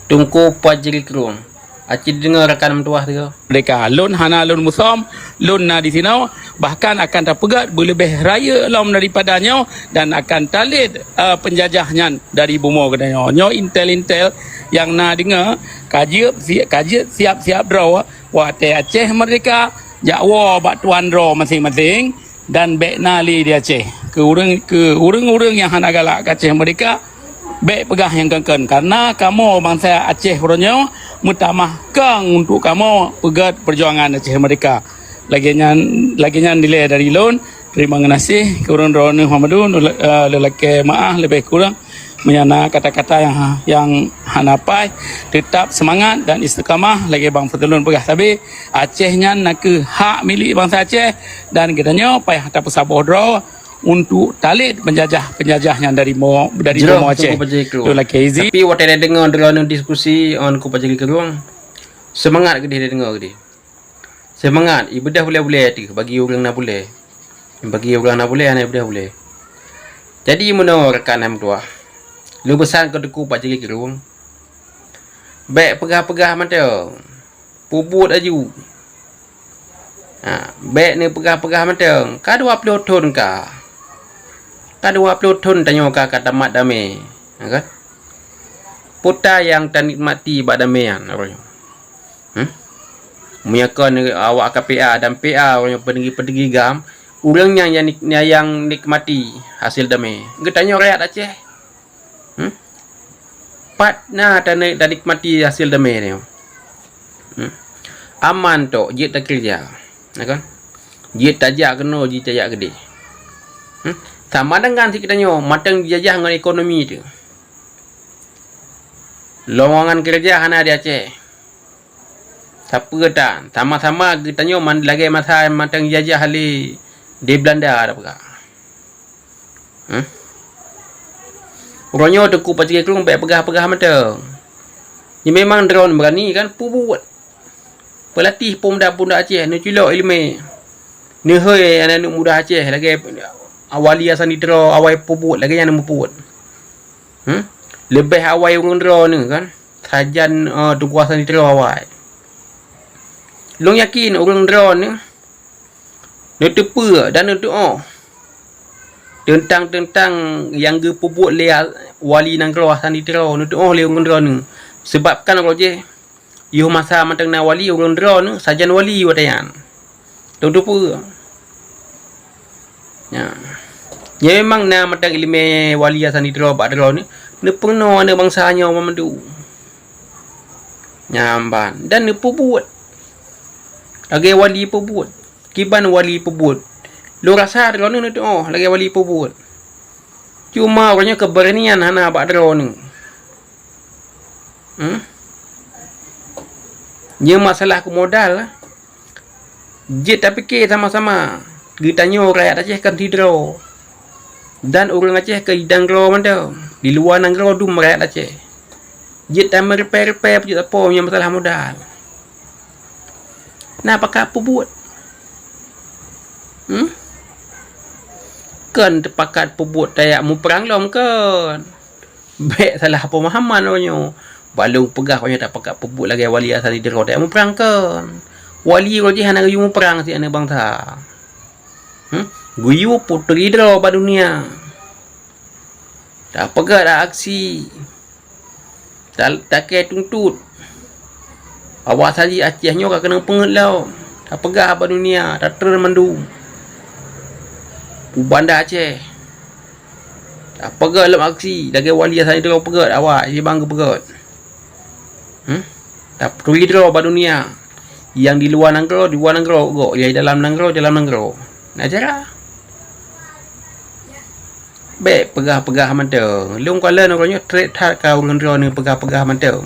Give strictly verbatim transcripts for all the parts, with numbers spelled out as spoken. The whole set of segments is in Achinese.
Teungku Fajri Krueng. Aci deungoe rakan meutuwah teuh. Merdeka. Lôn hana lôn musom, lôn na di sinoe, bahkan akan tapeugét beuleubeh rayeuk lom daripada nyoe dan akan talét, eh, peunjajah nyan dari bumoe geutanyoe. Nyoe intel-intel nyang na deungoe, ka jeuet si-, ka jeuet siab-siab droe watée Aceh merdeka, jak woe bak tuan droe maséng-maséng. Dan bék na lé di Aceh. Keu ureuëng, keu ureuëng-ureuëng nyang hana galak keu Aceh merdeka, bék peugah nyang kon-kon, kareuna kamoe bansa Aceh uroe nyoe meutamah kong untuk kamoe peugét peujuangan Aceh merdeka. Lagée nyan, lagée nyan dilée dari lôn. Terima geunaséh keu ureuëng droeneuh Muhammadu, leu-, eh, lelakée maah lebih kurang. Meunyoe na kata-kata nyang ha-, nyang hana paih, teutab seumangat dan istiqamah lagée bang Fadlun peugah sabe, Aceh nyan nakeuh hak milék bansa Aceh dan geutanyoe payah tapeusaboh droe untuk talét peunjajah-peunjajah nyan dari mo-, dari Jroh bumoe Aceh. Teungku Fajri Krueng. Lôn lakée izin. Tapi watée tadeungoe droeneuh diskusi ngon Teungku Fajri Krueng, seumangat keudeh tadeungoe keudeh. Seumangat, ibeudôh bulée-bulée teuh bagi ureuëng na bulée. Bagi ureuëng na bulée, hana ibeudôh bulée. Jadi meunoe rakan nyang meutuwah, lôn peusan keu Teungku Fajri Krueng, bék peugah-peugah mantong, peubuet aju. Ha, bék neupeugah-peugah mantong, ka dua ploh thon ka. Ka dua ploh thon tanyoe ka, ka tamat damé, ha kan? Peue ta nyang tanikmati bak damé nyan uroe nyoe? Hmm? Meunyoe kon awak K P A dan P A uroe nyoe peutinggi-peutinggi GAM, ureuëng nyan nyang nik-, nyang nikmati hasil damé. Geutanyoe rakyat Aceh. Hmm? Pat na tane-, tanikmati hasil damé nyoe. Hmm? Aman tok, jeuet takeureuja. Ya kan? Jeuet tajak keunoe, jeuet tajak keudeh. Hmm? Sama dengan si geutanyoe, mantong jijajah ngon ekonomi teuh. Lowongan keureuja hana di Aceh. Sapeue tan, sama-sama geutanyoe man-, lagée masa mantong jijajah lé di Beulanda tapeugah. Hmm? Uroe nyoe Teungku Fajri Krueng bék peugah-peugah mantong. Nyoe memang droeneuh beurani kan, peubuet. Peulatéh peumuda-peumuda Aceh, neuculok iéleumé. Neuhôi aneuëk muda Aceh lagée Wali Hasan di Tiro awai peubuet, lagée nyan neumeubuet. Hmm? Leubeh awai ureuëng droeneuh kan, sajan, eh, Teungku Hasan di Tiro awai. Lôn yakin ureuëng droeneuh neuteupeue dan neuteuoh teuntang-teuntang nyang geupeubuet lé wali nanggroe Hasan di Tiro, neuteuoh lé ureuëng droeneuh. Seubab kan roh jih, yoh masa mantong na wali, ureuëng droeneuh sajan wali watée nyan. Neuteupeue. Nya. Nyan memang na mantong iéleumé Wali Hasan di Tiro bak droeneuh, neupeurunoe aneuëk bansa nyoe mandum. Nyan ban. Dan neupeubuet. Lagée wali peubuet. Kiban wali peubuet. Lôn rasa droeneuh neuteuoh lagée wali peubuet. Cuma uroe nyoe keubeuranian hana bak droeneuh. Hmm? Nyoe masalah keu modal, jeuet tapike sama-sama. Geutanyoe rakyat Aceh kon sidroe. Dan ureuëng Aceh kon sidroe mantong. Di luwa nanggroe dum rakyat Aceh. Jeuet tameureupe-reupe peujeuet sapo nyang masalah modal. Na pakat peubuet. Hmm? Kon teupakat peubuet tajak muprang lom kon. Bék salah peumahaman uroe nyoe. Bak lôn peugah uroe nyoe tapakat peubuet lagée Wali Hasan di Tiro tajak muprang kon. Wali uroe jih hana geuyue muprang si aneuëk bansa. Hmm? Geuyue peuturi droe bak dunia. Tapeugah dak aksi. Ta-, takée tuntot. Awak saji Aceh nyoe ka keunong peungét lom. Tapeugah bak dunia, tatreun mandum. U Banda Aceh. Tapeugah lom aksi, lagée Wali Hasan di Tiro peugét, awak jih ban geupeugét. Hmm? Tapeuturi droe bak dunia. Nyang di luwa nanggroe, di luwa nanggroe, gok, nyang di dalam nanggroe, dalam nanggroe. Na cara. Bék peugah-peugah mantong. Lôn kalon uroe nyoe treb that ka ureuëng droeneuh peugah-peugah mantong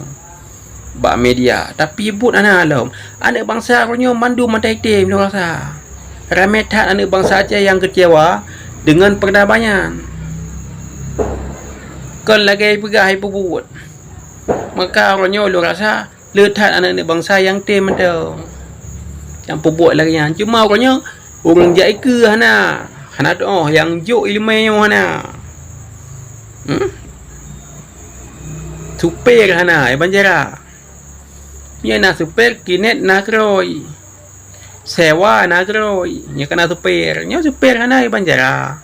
bak media. Tapi buet hana lom. Aneuëk bansa uroe nyoe mandum mata item lôn rasa. Ramé that aneuëk bansa Aceh nyang keucewa deungon perdamaian nyan. Kon lagée peugah hai peubuet. Maka uroe nyoe lôn rasa le that aneuëk-aneuëk bansa nyang tem mantong nyang peubuet lagée nyan. Cuma uroe nyoe ureuëng jak ikeue hana, hana teuoh nyang jok iéleumé nyoe hana. Hmm? Supir hana, i banjara. Nyoe na supir, kinet na keurôi. Sewa na keurôi. Nyoe kana supir. Nyoe supir hana, i banjara.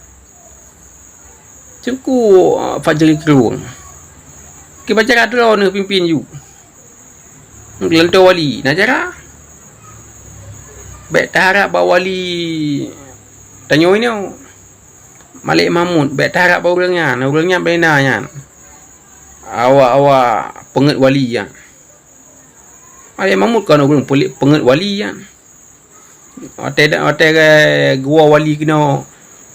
Teungku, ah, Fajri Krueng. Kiban cara droeneuh pimpin ju. Geulantoe wali, na cara. Bèk taharap bak wali tanyoe nyoe. Malik Mahmud, bèk taharap bak ureueng nyan, ureueng nyan bèk na nyan. Awak-awak peungeuet wali nyan. Malik Mahmud kon ureueng peungeuet wali nyan. Watèe, watèe geuwoe wali keunoe,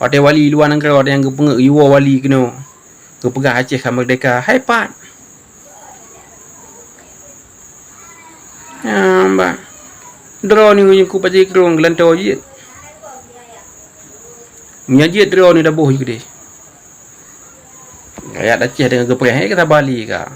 watèe wali luwa nanggroe, watèe nyang geupeungeuet geuwoe wali keunoe, geupeugah Aceh ka meurdeka, hai pat. Nyan bah. Droeneuh ngon Teungku Fajri Krueng geulantoe jeuet. Meunyo jeuet droeneuh daboh jih keudeh. Rakyat Aceh deungon geupreh, eh, ka saba lé ka.